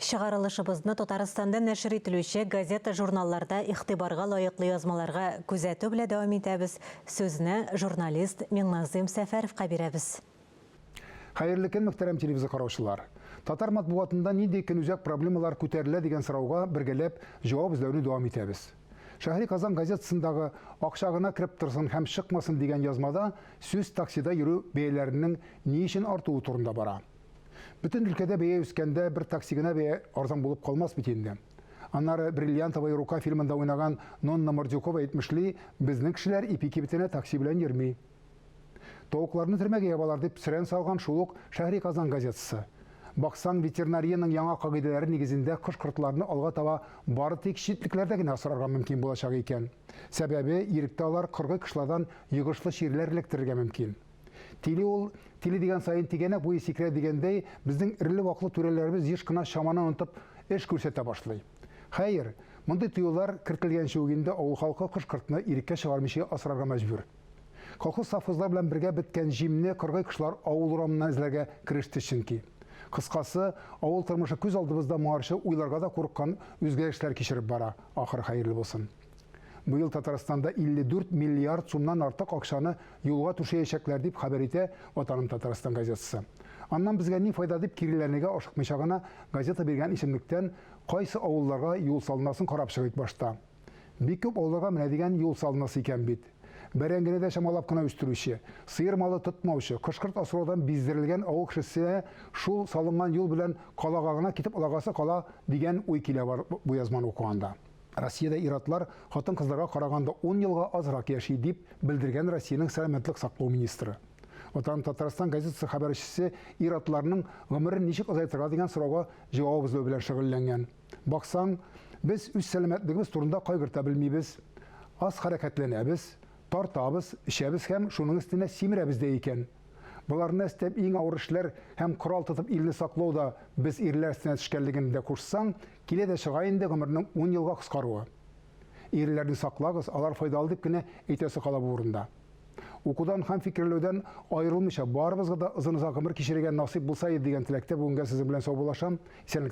Чыгарылышыбызны Татарстанда нәшер ителүче газета-журналларда игътибарга лаеклы язмаларга күзәтү белә дәвам итәбез. Сүзне журналист Миңназыйм Сәфәровка бирәбез. Хәерле көн, мөхтәрәм телевизор караучылар! Татар матбугатында нинди көнүзәк проблемалар күтәрелә дигән сорауга бергәләп җавап эзләүне дәвам итәбез. Шәһри Казан газетасындагы Акча гына кереп торсын һәм чыкмасын дигән язмада сүз таксида йөрү бәяләренең ни өчен артуы турында бара. Бөтен өлкәдә бәя үскәндә бер такси гына бәя арзан булып калмас бит инде. Аннары Бриллиантовая рука фильмында уйнаган Нонна Мордюкова әйтмешли, безнең кешеләр ипи кибетенә такси белән йөрми. Тавыкларны төрмәгә ябалар дип сөрән салган шул ук Шәһри Казан газетасы. Баксаң, ветеринариянең яңа кагыйдәләре нигезендә кош-кортларны алга таба бары тик читлекләрдә генә асрарга мөмкин булачак икән. Сәбәбе, иректә алар кыргый кошлардан йогышлы чирләр эләктерергә мөмкин. Тиле ул, тиле дигән саен тигәнәк буе сикерә дигәндәй, безнең эреле-ваклы түрәләребез еш кына чаманы онытып эш күрсәтә башлый. Хәер, мондый тыюлар кертелгәнче үк инде авыл халкы кош-кортны иреккә чыгармыйча асрарга мәҗбүр. Колхоз-совхозлар белән бергә беткән җимне кыргый кошлар авыл урамыннан эзләргә кереште чөнки. Кыскасы, авыл тормышы күз алдыбызда моңарчы уйларга да курыккан үзгәрешләр кичереп бара, ахыры хәерле булсын. Быел Татарстанда 54 миллиард сумнан артык акчаны юлга түшәячәкләр, дип хәбәр итә Ватаным Татарстан газетасы. Аннан безгә ни файда дип киреләнергә ашыкмыйча гына газета биргән исемлектән кайсы авылларга юл салынасын карап чыгыйк башта. Бик күп авылларга менә дигән юл салынасы икән бит. Бәрәңгене дә чамалап кына үстерүче, сыер малы тотмаучы, кош-корт асраудан биздерелгән авыл кешесенә шул салынган юл белән калага гына китеп олагасы кала дигән уй килә бар бу язманы укыганда. Россиядә ир-атлар хатын-кызларга караганда ун елга азрак яши, дип белдергән Россиянең сәламәтлек саклау министры. Ватаным Татарстан газетасы хәбәрчесе ир-атларның гомерен ничек озайтырга дигән сорауга җавап эзләү белән шөгыльләнгән. Баксаң, без үз сәламәтлегебез турында кайгырта белмибез. Аз хәрәкәтләнәбез, тартабыз, эчәбез һәм шуның өстенә симерәбез дә икән. Боларны өстәп иң авыр эшләр һәм корал тотып илне саклау да без ирләр өстенә төшкәнлеген дә кушсаң, килә дә чыга инде гомернең ун елга кыскаруы. Ирләрне саклагыз, алар файдалы дип кенә әйтәсе кала бу урында. Укудан һәм фикерләүдән аерылмыйча барыбызга да озын-озак гомер кичерергә насыйп булса иде дигән теләктә бүгенгә сезнең белән саубуллашам. Исәнлектә.